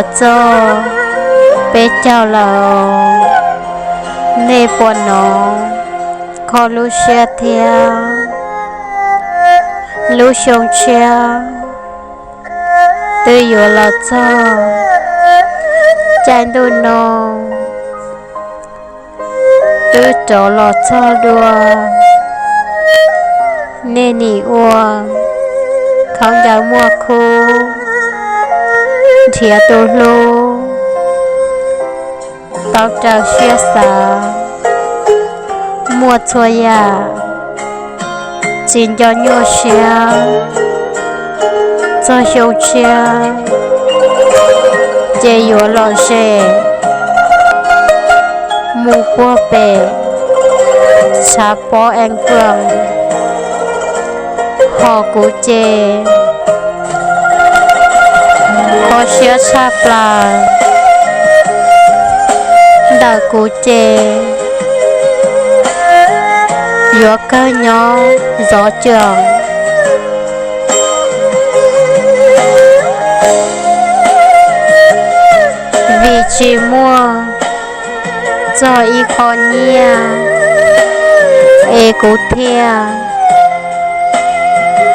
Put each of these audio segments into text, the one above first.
Txog peb caug lawm, nej puas hnov kho lub siab thiab? Lub xyoo tshiab twb yuav los txog, caij ntuj no twb rov los txog dua. Nej nim ua khaub ncaws muaj khub, nrhiav tus hlub tau raws siab xav, muaj txhua yam tsis nco nyuaj siab. Txog xyoo tshiab ces yuav lom zem mus puag pem tshav pob ees kawm. Hos kuv ces kho siab tshaj plaws. Ntawm kuv ces yuav kawg nyob zov cwm, vim tsis muaj txog ib qho nyiaj es kuv thiaj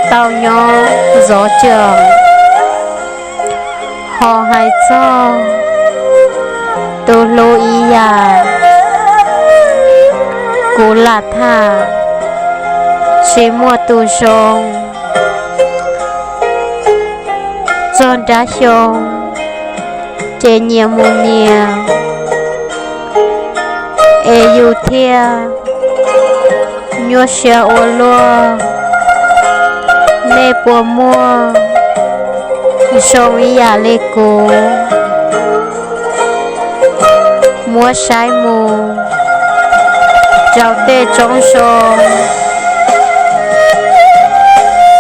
tau nyob zov cwm. Ho hais txog tus hlub ib yam, kuv lam tham tsis muaj tus zoo. Txog nrab xyoo ces nyias mus nyias, es yus thiaj nyuaj siab ua luaj. Nej puas muaj zoo ib yam li kuv? Muab saib mus rau tej roob zoo,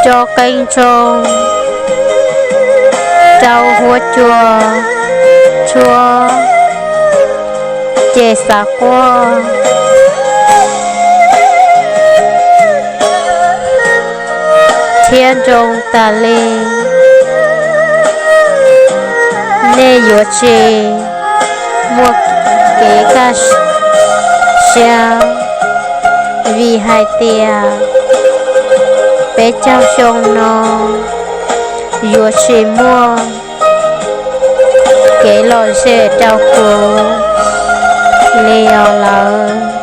rau qee ntsoo, rau huab cua tshuab, ces xav quaj thiab nroo tas li. Nej yuav tsis muaj kev kaj siab, vim hais tias peb caug xyoo no yuav tsis muaj kev lom zem rau kuv li os lawm.